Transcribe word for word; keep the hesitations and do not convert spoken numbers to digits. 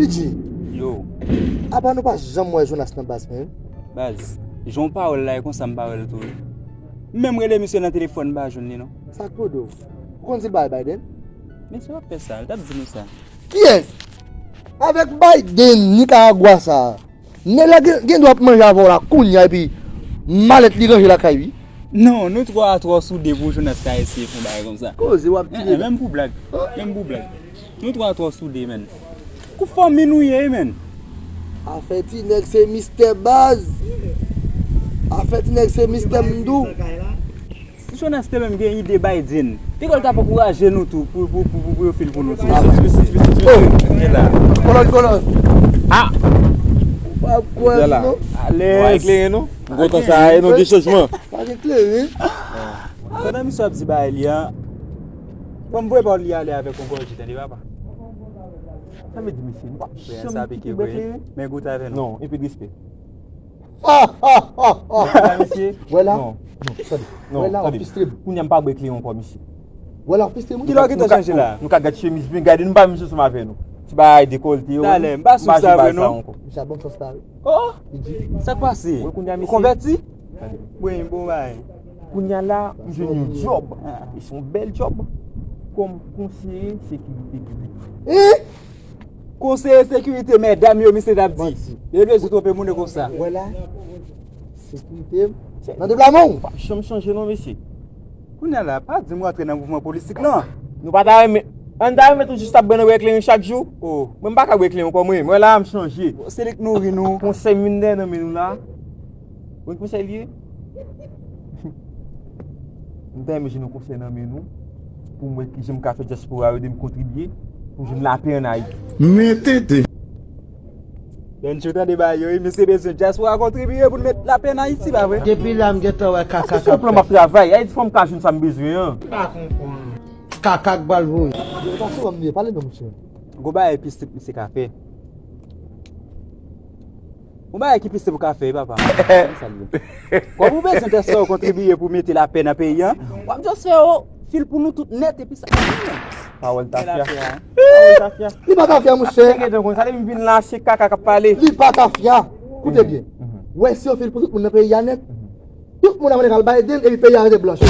P J, yo, apa nou pa janm wè Jonas nan baz, menm? Baz, jan w pawòl la, e konsa m pa wè l tou, wi. M menm rele misye nan telefòn, m pa jwenn li, non. Sa k pwodo? Ou konn si l bay Biden? Mesye, w ap fè sa, l t ap di nou sa. Kiyès? Avèk Biden, Nicaragua sa a. Nèg la gen, gen dwa ap manje avè w la kounye a epi malèt li ranje lakay, wi. Non, nou twa twò soude pou Jonas ta eseye fè yon bagay konsa. Koze w ap tire. Menm pou blag. Menm pou blag. Nou twa twò soude, menn. Kou fanmi nou ye, menn. Afè ti nèg se mistè baz. Afè ti nèg se mistè m di w. Si Jonas te menm gen ide Biden, piga l t ap ankouraje nou tou pou, pou, pou, pou, pou yo fil pou nou tou. Kolòn, kolòn. Ah! Ou pa kwè m, non? Alèz. Eklere nou. M kontan sa, e nou gen chanjman. Pa gen kleren. Pandan misye ap di bagay li an, ban m voye pawòl li ale avèk yon gòje, tande papa. Sa vle di, mesye, nou p ap janm kite bwè kleren? Men goute avè nou. Non, enpe de respè. Wè la? Non, non, tande. Wè la, w ap fistre m. Kounye a m pa bwè kleren ankò, mesye. Wè la, w ap fistre m, wi. Kilè w gentan chanje la? Nou ka gad chemiz byen, gade nou pa menm ansanm avè nou. Ti bagay dekòlte yo. Talè, m pa sou sa vre, non. Misye a bon chans la, wi. Oh! Sa k pase? Ou konvèti? Wi, bon bagay. Kounye a la, m jwenn yon djòb. E se yon bèl djòb. Kòm konseye sekirite piblik. Hein? Konseye sekirite, medam yo, misye t ap di. Yo bezwen twonpe moun yo konsa. Wè la. Sekirite. Nan deblaman w. Pa janm chanje non, mesye. Kounye a la, pa di m w antre nan mouvman politik lan. Nou pa ta renmen. Ann ta renmen tou jis ap bwè nan bwè kleren chak jou. Oh. Mwen m pa ka bwè kleren ankò mwen. Mwen la, m chanje. Se li k nouri nou. Konsèy m vin dèyè nan men nou la. Bon, konsèy li ye. M ta renmen jwenn yon konsèy nan men nou pou m wè kijan m ka fè dyaspora yo ede m kontribye pou jwenn lapè ann Ayiti. Men tenten. Benjou tande bagay yo, wi, misye bezwen dyaspora kontribye pou l met lapè ann Ayiti, pa vre? Depi la, m gentan wè kaka k ap fèt. Se sou plan m ap travay, Ayiti fò m ka jwenn sa m bezwen an. M pa konprann. Kaka k pral voye. Yo pa sou wè m ye, pale non, monchè. Gon bagay pi senp misye ka fè. Yon bagay ki pi senp ou ka fè, papa. Sa l ye? Kòm ou bezwen dyaspora yo kontribye pou mete lapè nan peyi a, w ap just fè yo fil pou nou tout nèt epi sa. Pawòl tafya. Pawòl tafya. Li pa tafya, monchè. Sa gen tan konsa, depi m vin la, se kaka k ap pale. Li pa tafya. Koute byen. Wè si yo fil pou tout moun nan peyi a nèt. Tout moun ap mande kal Biden epi peyi a rete blanch.